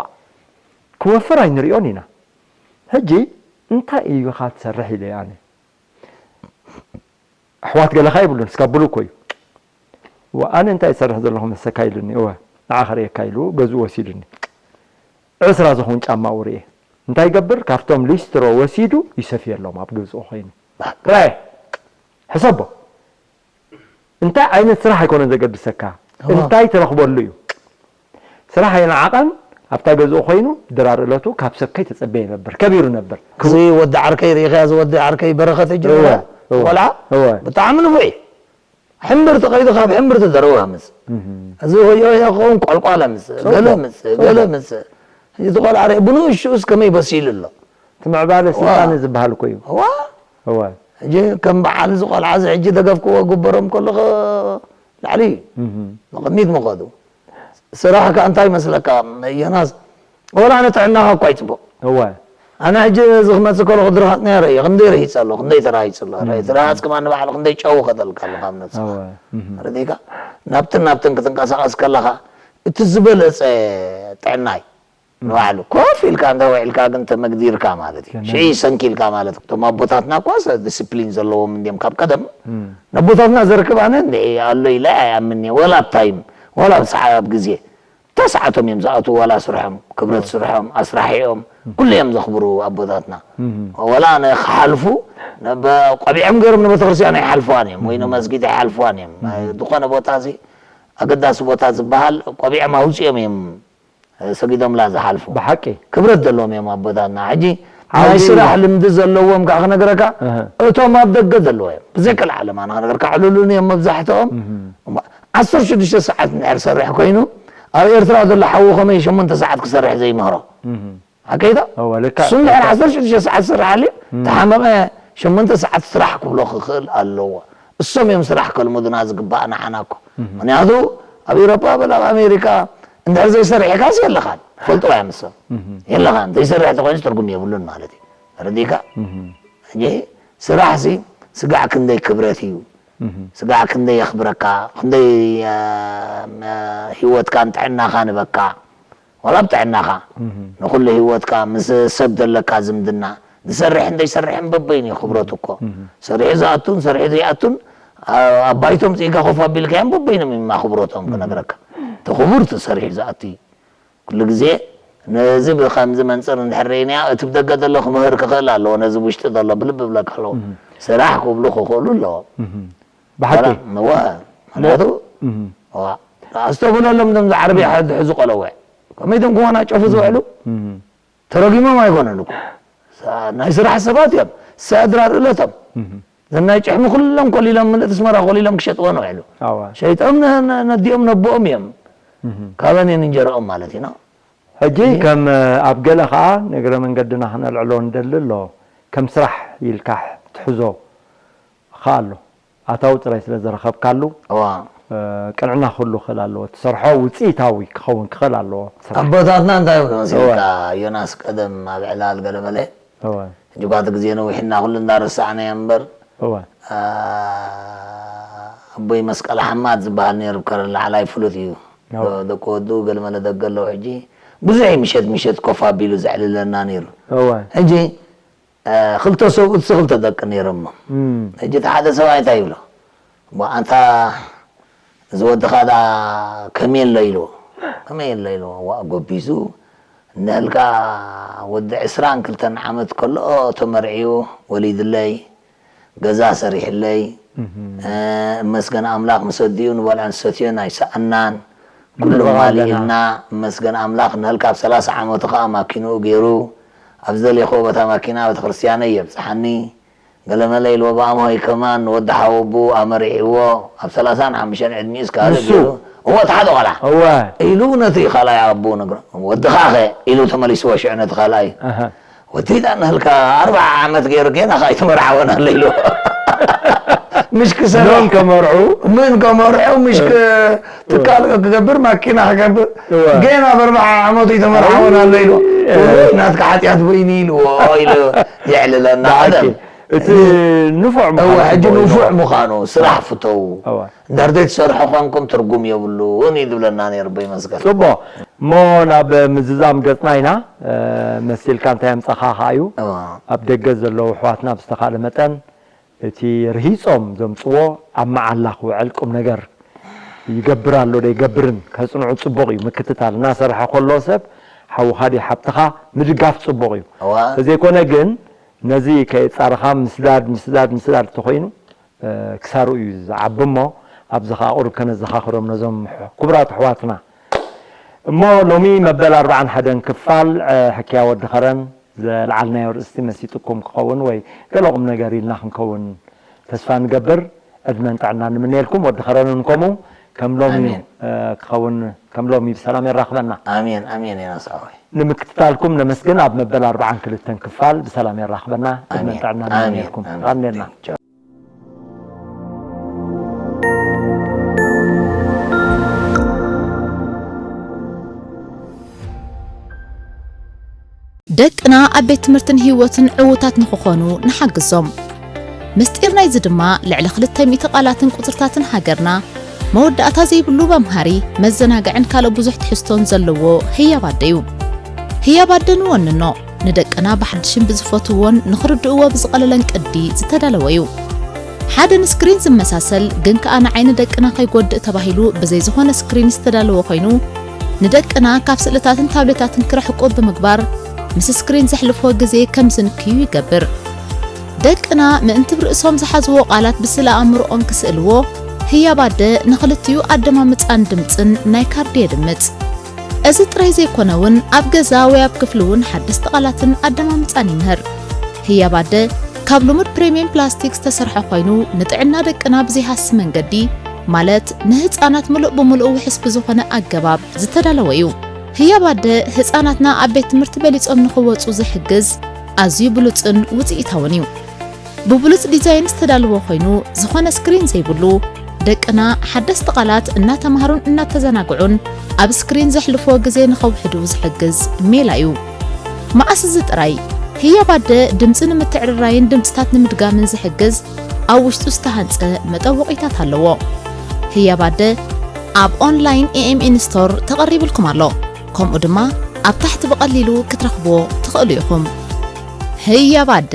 ክወፍር ኣይንሪኦን ኢና ሕጂ እንታይ እዩ ኻ ትሰርሕ ኢለ ኣነ ኣሕዋት ገለኻ ይብሉን እስካብ ብሉ እኮ እዩ እወ ኣነ እንታይ ይሰርሕ ዘለኹ መሰካ ኢሉኒ እወ ንዓ ከርእየካ ኢሉ ገዝኡ ወሲዱኒ ዕስራ ዝኾን ጫማኡ ርኤ እንታይ ይገብር ካብቶም ሊስትሮ ወሲዱ ይሰፍየሎም ኣብ ገዝኡ ኮይኑ ራየ ሕሰቦ እንታይ ዓይነት ስራሕ ኣይኮነን ዘገድሰካ እንታይ ትረኽበሉ እዩ ስራሕ ኣይነዓቐን ኣብታ ገዝኡ ኮይኑ ድራር እለቱ ካብ ሰብ ከይተፀበየ ይነብር ከቢሩ ነብር እዚ ወዲ ዓርከይ ርኢኸያ እዚ ወዲ ዓርከይ በረኸት እጅ እወ፣ እወ። ቆልዓ እወ። ብጣዕሚ ንፉዕ እዩ ሕምብርቲ ከይዱ ካብ ሕምብርቲ ደረው ሃምስ እዚ ወዮ ክኸውን ቆልቋለ ምስ ገለ ምስ ገለ ምስ እዚ ቆልዓ ርእ ብንእሽኡስ ከመይ በሲሉ ኣሎ እቲ ምዕባለ ስልጣነ ዝበሃል እኮ እዩ ዋ እወ ሕጂ ከም በዓል እዚ ቆልዓ እዚ ሕጂ ደገፍ ክዎ ግበሮም ከለኸ ላዕሊ እዩ ንቕድሚት ምኸዱ ስራሕ ከ እንታይ ይመስለካ ዮናስ ወላ ንጥዕናኻ እኳ ይፅቡቕ እወ ኣነ ሕጂ እዚ ክመፅእ ከለኹ ድርሃፅ ነረ እየ ክንደይ ረሂፀ ኣሎ ክንደይ ተራሂፁ ኣሎ ረሂፅ ረሃፅ ከማ ንባዕሉ ክንደይ ጨው ከተልካ ኣሎ ካብ ነብስኻ እወ ረዲካ ናብትን ናብትን ክትንቀሳቐስ ከለኻ እቲ ዝበለፀ ጥዕና እዩ ንባዕሉ ኮፍ ኢልካ እንተ ውዒልካ ግን ተመግዲርካ ማለት እዩ ሽዒ ሰንኪልካ ማለት እቶም ኣቦታትና እኳ ዲስፕሊን ዘለዎም እንዲም ካብ ቀደም ነቦታትና ዘርክብ ኣነ እንደ ኣሎ ኢለ ኣይኣምን እየ ወላ ኣብ ታይም ወላ ኣብ ሰዓ ኣብ ግዜ እታ ሰዓቶም እዮም ዝኣትዉ ዋላ ስርሖም ክብረት ስርሖም ኣስራሒኦም ኩሉ እዮም ዘኽብሩ ኣቦታትና ወላ ኣነ ክሓልፉ ቆቢዖም ገይሮም ንቤተክርስትያን ኣይሓልፍዋን እዮም ወይ ንመስጊድ ኣይሓልፍዋን እዮም ዝኾነ ቦታ እዚ ኣገዳሲ ቦታ ዝበሃል ቆቢዖም ኣውፅኦም እዮም ሰጊዶምላ ዝሓልፉ ብሓቂ ክብረት ዘለዎም እዮም ኣቦታትና ሕጂ ናይ ስራሕ ልምዲ ዘለዎም ከዓ ክነግረካ እቶም ኣብ ደገ ዘለዎ እዮም ብዘይ ቀልዓለም ኣነ ክነግረካ ዕሉሉን እዮም መብዛሕትኦም ዓሰርተ ሽዱሽተ ሰዓት እንድሕር ሰርሕ ኮይኑ ኣብ ኤርትራ ዘሎ ሓዉ ከመይ ሸሞንተ ሰዓት ክሰርሕ ዘይምህሮ ሓቀይታ እወ ልካ እሱ እንድሕር ዓሰርተ ሽዱሽተ ሰዓት ዝሰርሕ ኣልዩ ተሓመቐ ሸሞንተ ሰዓት ስራሕ ክብሎ ክኽእል ኣለዎ እሶም እዮም ስራሕ ከልምዱና ዝግባእ ንዓና እኮ ምክንያቱ ኣብ ኤሮፓ በል ኣብ ኣሜሪካ እንድሕር ዘይሰርሕካስ የለኻን ፈልጥዋ እዮም እሶም የለኻን ዘይሰርሕ ተኮይኑስ ትርጉም የብሉን ማለት እዩ ተረዲእካ ሕጂ ስራሕ ሲ ስጋዕ ክንደይ ክብረት እዩ ስጋዕ ክንደይ የኽብረካ ክንደይ እ፣ እ፣ ህይወትካን ጥዕናኻን በቃ ዋላ ኣብ ጥዕናኻ፣ ንኹሉ ህይወትካ፣ ምስ ሰብ ዘለካ ዝምድና፣ ዝሰርሕን ዘይሰርሕን በበይኑ እዩ ክብረቱ እኮ። ሰሪሑ ዝኣቱን ሰሪሑ ዘይኣቱን፣ ኣ-፣ ኣብ ባይቶም ጽኢካ ኮፍ ኣቢልካዮም በበይኖም እዮም ክብረቶም ክነግረካ። እቲ ክቡር እቲ ሰሪሑ ዝኣቱ እዩ። ኩሉ ግዜ ነዚ ብኸምዚ መንጽር እንድሕር ርኢናዮ፣ እቲ ብደገ ዘሎ ክምህር ክኽእል ኣለዎ፣ ነዚ ውሽጢ ዘሎ ብልቢ ብለካ ኣለዎ። ስራሕ ክብሉ ክኽእሉ ኣለዎም። ብሓቂ። ዋላ፣ እወ፣ ምኽንያቱ፣ እዋ፣ ኣስተብህለሎም፣ እዞም ዝዓርብያ ሕዚ ዝቆለወ። ከመይ ኢቶም ክወናጨፉ ዝውዕሉ? ተረጊሞም ኣይኮነን እኮ። ሳ-፣ ናይ ስራሕ ሰባት እዮም። ስዕድራ ርእለቶም። እዘን ናይ ጭሕሚ ኩሎም ኮሊሎም፣ ምልእቲ ኣስመራ ኮሊሎም ክሸጥዎ ንውዕሉ። ኣዋ። ሸይጦም ነ-፣ ነ-፣ ነዲኦም ነቦኦም እዮም። ካበን እየን እንጀራኦም ማለት እዩ፣ ነው። ሕጂ ከም፣ ኣብ ገለ ኸኣ ንእግረ መንገድና ክነልዕሎ ንደሊ ኣሎ። ከም ስራሕ ኢልካ ትሕዞ ኸኣ ኣሎ። ኣታዊ ጥራይ ስለ ዝረኸብካሉ፣ እዋ። እ፣ ቅንዕና ክህሉ ክኽእል ኣለዎ። እትሰርሖ ውጽኢታዊ ክኸውን ክኽእል ኣለዎ። ስራሕ። ኣቦታትና እንታይ ይብሉ መሲልካ፣ እዋ። ዮናስ ቀደም ኣብ ዕላል ገለ መለ። እዋ። ሕጂ እኳ እቲ ግዜ ነዊሕና ኩሉ እንዳረሳዕናዮ እምበር፣ እዋ። ኣ፣ ኣቦይ መስቀል ሓማት ዝበሃል ነይሩ፣ ከረን ላዕላይ ፍሉጥ እዩ። እዋ። ደ-፣ ደቂ ወዱ ገለ መለ ደገ ኣለዉ። ሕጂ ብዙሕ እዩ ምሸት ምሸት ኮፍ ኣቢሉ ዘዕልለና ነይሩ። እዋ። ሕጂ እ፣ ክልተ ሰብኡትሲ ክልተ ደቂ ነይሮሞ። እም። ሕጂ እቲ ሓደ ሰብኣይ እንታይ ይብሎ? እሞ ኣንታ እዚ ወድኻ ደኣ ከመይ ኣሎ ኢልዎ። ከመይ ኣሎ ኢልዎ። ዋእ ጎቢዙ፣ እንሀልካ ወዲ ዕስራን ክልተን ዓመት ከሎ ተመርዕዩ፣ ወሊድለይ፣ ገዛ ሰሪሕለይ፣ እም። እ፣ እመስገን ኣምላኽ ምስ ኣዲኡ ንበልዖን ንሰትዮን ኣይሰኣናን። ኩሉ ንበልዖ ኣለና። ማሊእልና፣ እመስገን ኣምላኽ፣ ንሀልካ ኣብ ሰላሳ ዓመቱ ኸኣ ማኪንኡ ገይሩ፣ ኣብ ዝደለኹዎ ቦታ ማኪና ቤተክርስትያነይ የብጽሓኒ። ገለመለ ኢልዎ ብኣምሆይ ከማን ንወዲ ሓወቦኡ ኣመሪዕዎ። ኣብ ሰላሳን ሓሙሽተን ዕድሚኡስ ካልእ ንሱ? ገይሩ። እወ፣ እቲ ሓደ ቆልዓ። እወ። ኢሉ ነቲ ካልኣይ ኣቦኡ ነግሮ። ወድኻኸ? ኢሉ ተመሊስዎ ሽዑ ነቲ ካልኣይ። ኣሃ። ወደይ ደኣ እናሃልካ ኣርብዓ ዓመት ገይሩ ጌና ኸኣ ኣይተመርዓወን ኣሎ ኢልዎ። ምሽ ክሰርሕ ኖም ከመርዑ? ምን ከመርዑ፣ ምሽ እ። ክ-፣ ትካል ክገብር፣ ማኪና ክገብር፣ እወ። ጌና ኣብ ኣርብዓ ዓመቱ ኣይተመርዓወን ኣሎ ኢልዎ። እወ። ወይ ናትካ ሓጢኣት በይኑ ኢልዎ ኢሉ የዕልለና ብሓቂ። ቀደም። እቲ ንፉዕ እወ፣ ምዃኑ ሕጂ ጽቡቕ እዩ። ንፉዕ ምዃኑ፣ ስራሕ ፍተው። እወ። እንድሕር ዘይትሰርሑ ኾንኩም ትርጉም የብሉን እዩ ዝብለና ነይሩ፣ ኣቦይ መስቀል። ጽቡቕ። እሞ ናብ ምዝዛም ገጽና ኢና። እ፣ መሲልካ እንታይ ኣምጻኻ ኸኣ እዩ። እወ። ኣብ ደገ ዘለዉ ኣሕዋትና ብዝተኻእለ መጠን እቲ ርሂጾም ዘምጽዎ ኣብ መዓላ ክውዕል ቁም ነገር ይገብር ኣሎ ዶ ኣይገብርን ከጽንዑ ጽቡቕ እዩ። ምክትታል እናሰርሐ ከሎ ሰብ ሓውኻ ድዩ ሓብትኻ ምድጋፍ ጽቡቕ እዩ። እወ። ተዘይኮነ ግን ነዚ ከየጻረኻ ምስዳድ፣ ምስዳድ፣ ምስዳድ እንተኾይኑ፣ እ፣ ክሳርኡ እዩ ዝዓቢ እሞ፣ ኣብዚ ኸኣ ቁሩብ ከነዘኻኽሮም ነዞም ሕ-፣ ክቡራት ኣሕዋትና። እሞ ሎሚ መበል ኣርብዓን ሓደን ክፋል፣ እ፣ ሕክያ ወዲ ኸረን ዘልዓልናዮ ርእስቲ መሲጥኩም ክኸውን ወይ ገለ ቁም ነገር ኢልና ክንከውን ተስፋ ንገብር። ዕድመን ጥዕናን ንምነየልኩም። ወዲ ኸረን እውን ከምኡ ከም ሎሚ፣ ኣሜን። እ፣ ክኸውን፣ ከም ሎሚ ብሰላም የራኽበና። ኣሜን፣ ኣሜን፣ ዮናስ ሓወይ። ንምክትታልኩም ነመስግን። ኣብ መበል ኣርብዓን ክልተን ክፋል ብሰላም የራኽበና። ዕድመን ኣሜን፣ ጥዕናን ኣሜን፣ ንምነየልኩም። ኣሜን። የቐንየልና። ቻው። ደቅና ኣብ ቤት ትምህርትን ህይወትን ዕዉታት ንኽኾኑ ንሓግዞም። ምስጢር ናይዚ ድማ ልዕሊ ክልተ ሚእቲ ቃላትን ቁጽርታትን ሃገርና፣ መወዳእታ ዘይብሉ መምሃሪ፣ መዘናግዕን ካልእ ብዙሕ ትሕዝቶን ዘለዎ ህያብ ኣደ እዩ። ህያብ ኣደ ንወንኖ፣ ንደቅና ብሓድሽን ብዝፈትውዎን ንኽርድእዎ ብዝቐለለን ቅዲ ዝተዳለወ እዩ። ሓደ ንስክሪን ዝመሳሰል ግን ከኣ ንዓይኒ ደቅና ከይጎድእ ተባሂሉ ብዘይ ዝኾነ ስክሪን ዝተዳለወ ኮይኑ፣ ንደቅና ካብ ስእልታትን ታብሌታትን ክርሕቁ ብምግባር፣ ምስ ስክሪን ዘሕልፍዎ ግዜ ከም ዝንክዩ ይገብር። ደቅና ምእንቲ ብርእሶም ዝሓዝዎ ቃላት ብስእለ ኣእምሮኦም ክስእልዎ፣ ህያብ ኣደ ንኽልቲኡ ኣደማምጻን ድምጽን ናይ ካርዲ የድምጽ። እዚ ጥራይ ዘይኮነ እውን ኣብ ገዛ ወይ ኣብ ክፍሊ እውን ሓደስቲ ቃላትን ኣደማምጻን ይምህር። ህያብ ኣደ ካብ ልሙድ ፕሪምየም ፕላስቲክ ዝተሰርሐ ኮይኑ፣ ንጥዕና ደቅና ብዘይሃሲ መንገዲ፣ ማለት ንህጻናት ምሉእ ብምሉእ ውሑስ ብዝኾነ ኣገባብ ዝተዳለወ እዩ። ህያብ ኣደ ህጻናትና ኣብ ቤት ትምህርቲ በሊጾም ንኽወጹ ዝሕግዝ ኣዝዩ ብሉጽን ውጽኢታውን እዩ። ብብሉጽ ዲዛይን ዝተዳለወ ኮይኑ፣ ዝኾነ ስክሪን ዘይብሉ፣ ደቅና ሓደስቲ ቃላት እናተማህሩን እናተዘናግዑን ኣብ ስክሪን ዘሕልፍዎ ግዜ ንኸውሕዱ ዝሕግዝ ሜላ እዩ። መኣስ እዚ ጥራይ፣ ህያብ ኣደ ድምጺ ንምትዕርራይን ድምጽታት ንምድጋምን ዝሕግዝ ኣብ ውሽጡ ዝተሃንጸ መጠወቒታት ኣለዎ። ህያብ ኣደ ኣብ ኦንላይን ኤ ኤም ኤን ስቶር ተቐሪብልኩም ኣሎ። ከምኡ ድማ ኣብ ታሕቲ ብቐሊሉ ክትረኽብዎ ትኽእሉ ኢኹም። ህያብ ኣደ።